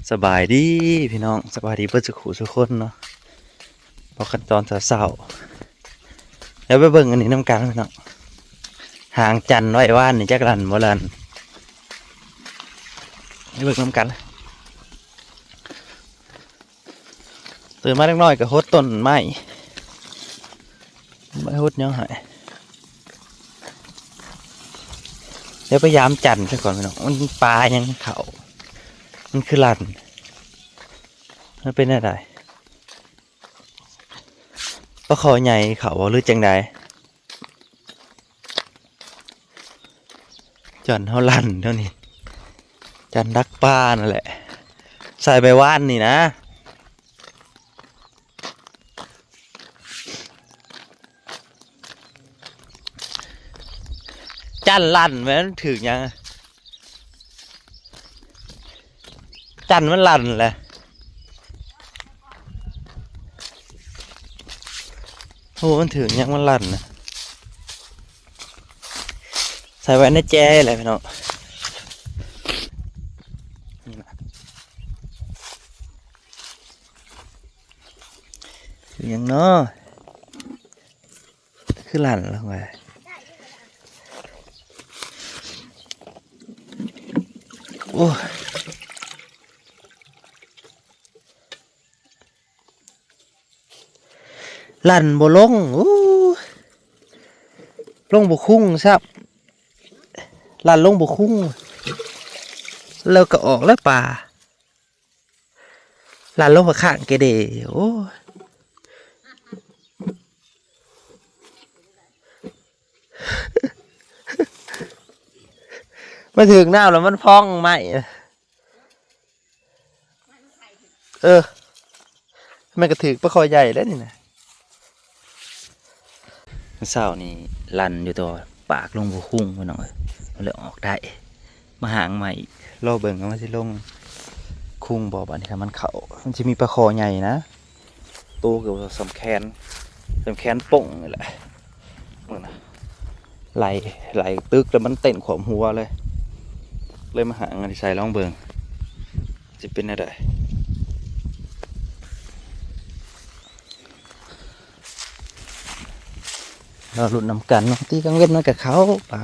ສະບາຍດີພີ່ນ້ອງ ສະບາຍດີເບິດສູ່ຄູ່ສູ່ຄົນເນາະ. ພໍ້ກັນຕອນເຊົ້າໆ ດຽວໄປເບິ່ງອັນນີ້ນຳກັນພີ່ນ້ອງ. ຫາງຈັນໄວ້ວານນີ້ຈັກລັນບໍ່ລັນ ໄປເບິ່ງນຳກັນ. ຕື່ນມາເລັກນ້ອຍກໍຫົດຕົ້ນໄມ້ ໄປຫົດຫຍັງໃຫ້. ດຽວໄປຢາມຈັນຊະກ່ອນພີ່ນ້ອງ ມັນປາຫຍັງເຂົ້າ ມັນຄືລັນ ມັນເປັນແນວໃດ? ປາຄໍໃຫຍ່ເຂົ້າບໍ່ ຫຼືຈັ່ງໃດ? ຈັນເຮົາລັນແນວນີ້ ຈັນດັກປານັ້ນແຫຼະ ໃສ່ໄປວານນີ້ນະ. ຈັນລັນແມ່ນຖືກຫຍັງ? ຈັນມັນລັນແຫຼະ. ໂອ້ ມັນຖືກຫຍັງມັນລັນນະ. ໃສ່ໄວ້ໃນແຈແຫຼະພີ່ນ້ອງ. ນີ້ນະ ຖືກຫຍັງເນາະ? ຄືລັນລະວ່າ ໂອ້ ລັນບໍ່ລົງ. ໂອ້ ລົງບໍ່ຄຸງຊ້ຳ ລັນລົງບໍ່ຄຸງ ແລ້ວກໍອອກແລ້ວປາ. ລັນລົງມາຂ້າງເກເດ. ໂອ້ຍ ມາຖືກນ້ຳແລ້ວມັນພອງໄມ້. ເອີ ມັນກໍຖືກປາຄໍໃຫຍ່ແລ້ວນີ້ນະ. ເຊົ້ານີ້ລັນຢູ່ ແຕ່ວ່າປາກລົງບໍ່ຄຸງພີ່ນ້ອງເອີຍ ມັນເລີຍອອກໄດ້. ມາຫາງໃໝ່ອີກ ລໍເບິ່ງວ່າມັນຊິລົງຄຸງບໍ່. ບາດນີ້ຄັນມັນເຂົ້າ ມັນຊິມີປາຄໍໃຫຍ່ນະ ໂຕເກືອບສ່ຳແຂນ ສ່ຳແຂນໂປ້ງນີ້ແຫຼະ. ເບິ່ງນະ ໄຫຼ ໄຫຼຕຶກແລ້ວມັນເຕັ້ນຂວາມຫົວເລີຍ ເລີຍມາຫາງອັນນີ້ໃສ່ລອງເບິ່ງ. ຊິເປັນແນວໃດ ລໍລຸ້ນນຳກັນເນາະ. ຕີກາງເວັນມັນກໍເຂົ້າປາ.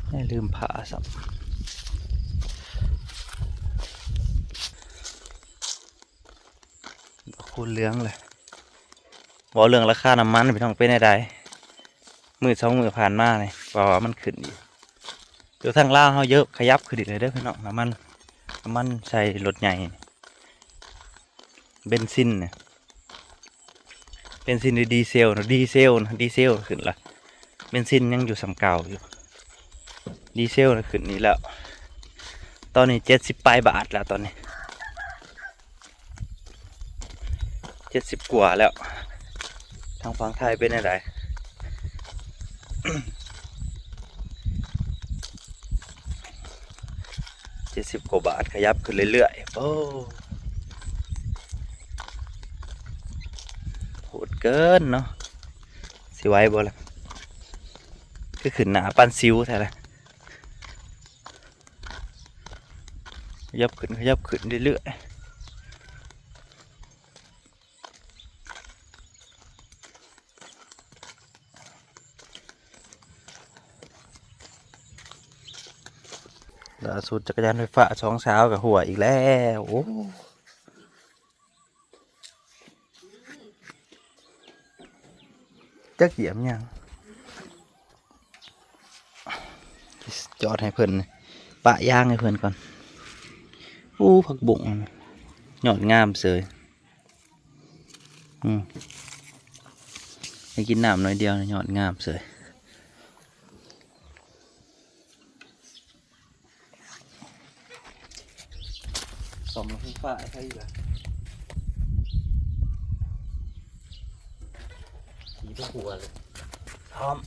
ແມ່ ລືມຜ້າຊ້ຳ ບາກຄູນເຫຼືອງເລີຍ. ເວົ້າເລື່ອງລາຄານ້ຳມັນພີ່ນ້ອງ ເປັນແນວໃດ? ມື້ສອງມື້ຜ່ານມານີ້ ເວົ້າວ່າມັນຂຶ້ນອີກ. ຢູ່ທາງລາວເຮົາເຢີບຂະຫຍັບຂຶ້ນອີກແລ້ວເດີພີ່ນ້ອງ ນ້ຳມັນ ນ້ຳມັນໃສ່ລົດໃຫຍ່ ເບັນຊິນນະ ເບັນຊິນ ຫຼື ດີເຊວນະ ດີເຊວນະ ດີເຊວຂຶ້ນລະ ເບັນຊິນຍັງຢູ່ສ່ຳເກົ່າຢູ່ ດີເຊວນະຂຶ້ນອີກແລ້ວ. ຕອນນີ້ເຈັດສິບປາຍບາດແລ້ວ ຕອນນີ້ ເຈັດສິບກວ່າແລ້ວ. ທາງຝັ່ງໄທເປັນແນວໃດ? ເຈັດສິບກວ່າບາດ ຂະຫຍັບຂຶ້ນເລື້ອຍໆ. ໂອ້ ໂຫດເກີນເນາະ ຊິໄຫວບໍ່ລະ? ຄືຂຶ້ນໜ້າປານສິວແທ້ລະ. ຂະຫຍັບຂຶ້ນ ຂະຫຍັບຂຶ້ນເລື້ອຍໆ. ລ່າສຸດຈັກກະຍານໄຟຟ້າສອງສາວກໍຮົ່ວອີກແລ້ວ. ໂອ້ ຈັກຢຽບຫຍັງ ຈອດໃຫ້ເພິ່ນ ປະຢາງໃຫ້ເພິ່ນກ່ອນ. ໂອ້ ຜັກບົ້ງ ຍອດງາມເສີຍ. ອືມ ໃຫ້ກິນນ້ຳໜ້ອຍດຽວ ຍອດງາມເສີຍ. ສ້ອມລົດໄຟຟ້າໃຫ້ລະ ຂີ່ໄປຫົວເລີຍ ພ້ອມ.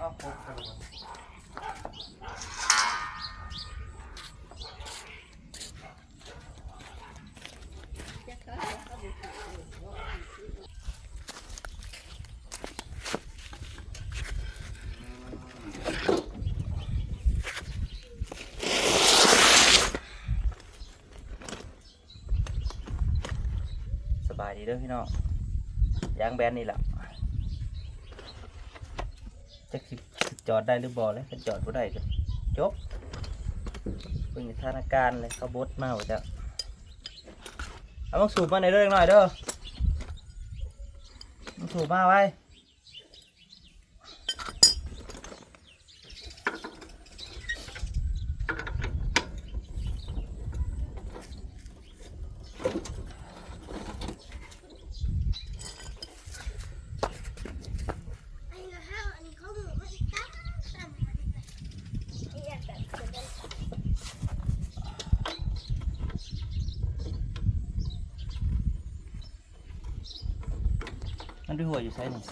ສະບາຍດີເດີພີ່ນ້ອງ ຢາງແບນນີ້ລະ ຈັກຊິຈອດໄດ້ຫຼືບໍ່ແຫຼະ ຄັນຈອດບໍ່ໄດ້ກໍຈົບ ເບິ່ງສະຖານະການເລີຍ ເຂົາບົດມາວ່າຈະ ເອົາໝາກສູບມາແດ່ເດີ ເດັກນ້ອຍເດີ ໝາກສູບມາໄວ. ມັນໄປຮົ່ວຢູ່ໃສນີ້?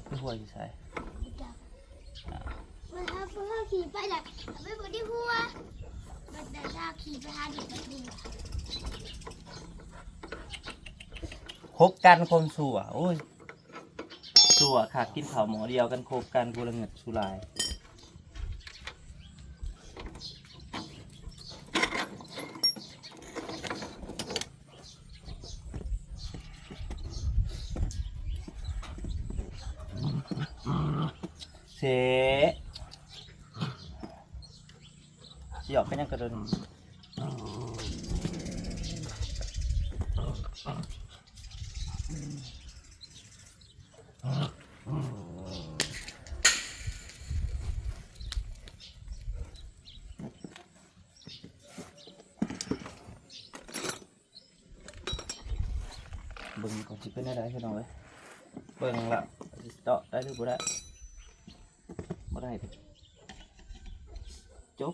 ໄປຮົ່ວຢູ່ໃສ? ບໍ່ຈັກ ມັນເຮົາ ເຮົາຂີ່ໄປແຫຼະ ມັນບໍ່ໄດ້ຮົ່ວ ມັນ ແຕ່ເຮົາຂີ່ໄປຫາດິນ ມັນດີ ຄົບກັນຄວາມຊົ່ວ ໂອ້ຍ ຊົ່ວຄັກ ກິນເຂົ້າໝໍ້ດຽວກັນ ຄົບກັນ ກູລະເຫງືດຊູລາຍ. ເຊ ຊິອອກໄປຫຍັງກະດົນ. ເບິ່ງກ່ອນຊິເປັນແນວໃດພີ່ນ້ອງເອີຍ ເບິ່ງລະຊິເຈາະໄດ້ຫຼືບໍ່ໄດ້ ບໍ່ໄດ້ກໍຈົບ.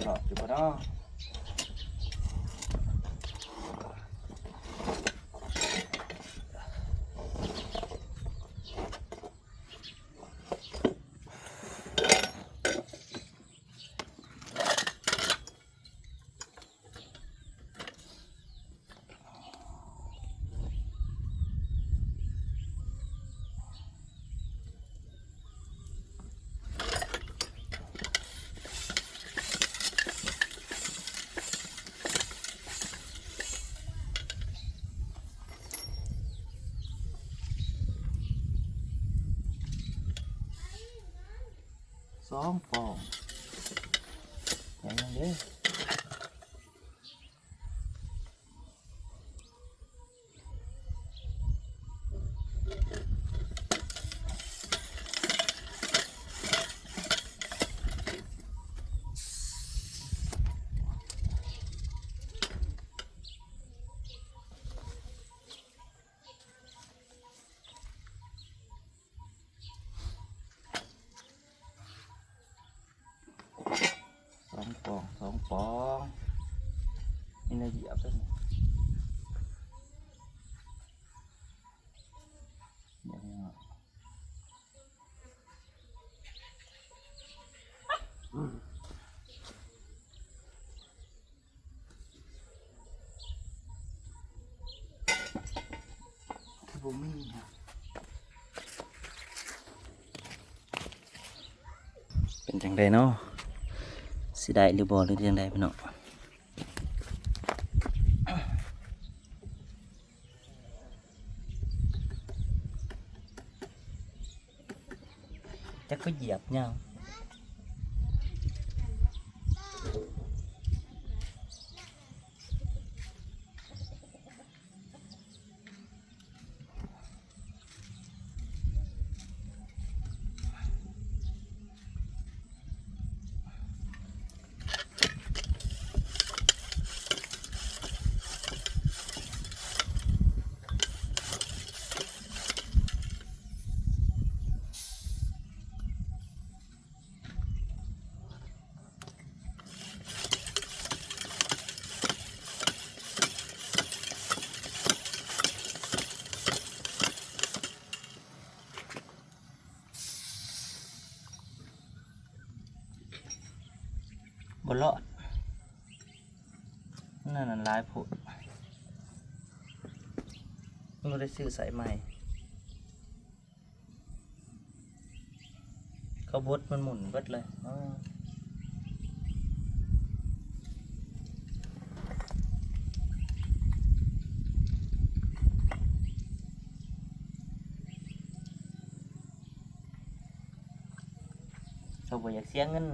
ຫຼອກຢູ່ບໍ່ເນາະ? ສອງປອງ ແມ່ນຫຍັງເດ້? ສ ປອງ ນີ້ນະ ຢຽບເລີຍ ຢຽບຫຍັງເນາະ. ຄືບໍ່ມີຫຍັງ. ເປັນຈັ່ງໃດເນາະ ຊິໄດ້ຫຼືບໍ່ ຫຼືຈັ່ງໃດພີ່ນ້ອງ? ຈັກໄປຢຽບຫຍັງ. ບໍ່ລອດ ນັ້ນ ນັ້ນຫຼາຍໂພດ ບໍ່ໄດ້ຊື້ສາຍໃໝ່. ເຂົາບົດມັນໝຸ່ນເບິດເລີຍ. ເຂົາບໍ່ຢາກເສຍເງິນ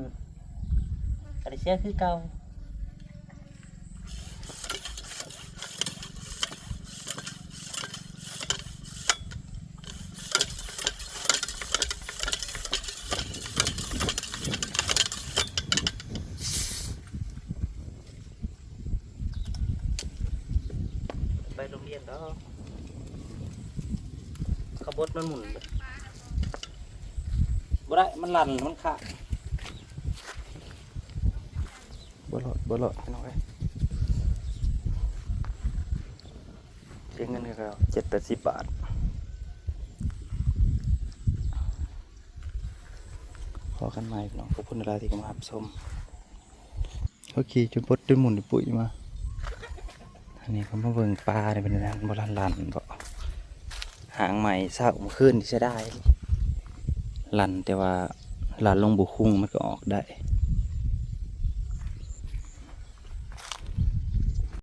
ກໍໄດ້ເສຍຄືເກົ່າ. ໄປໂຮງຮຽນດອກ ຂະບົດມັນໝຸ່ນ ບໍ່ໄດ້ ມັນລັນ ມັນຂາດ. ບໍ່ລອດ ບໍ່ລອດ ພີ່ນ້ອງເອີຍ ເສຍເງິນຄືເກົ່າ ເຈັດແປດສິບບາດ. ພໍ້ກັນໃໝ່ພີ່ນ້ອງ ຂອບຄຸນຫຼາຍໆທີ່ເຂົ້າມາຮັບຊົມ. ໂອເຄ ຈົນປົດຈົນໝຸ່ນປຸ້ຍມາ. ອັນນີ້ກໍມາເບິ່ງປານີ້ເປັນແນວໃດ ບໍ່ທັນລັນບໍ? ຫາງໃໝ່ເຊົ້າມື້ຄືນນີ້ເສຍດາຍ ລັນ ແຕ່ວ່າລັນລົງບໍ່ຄຸງ ມັນກໍອອກໄດ້.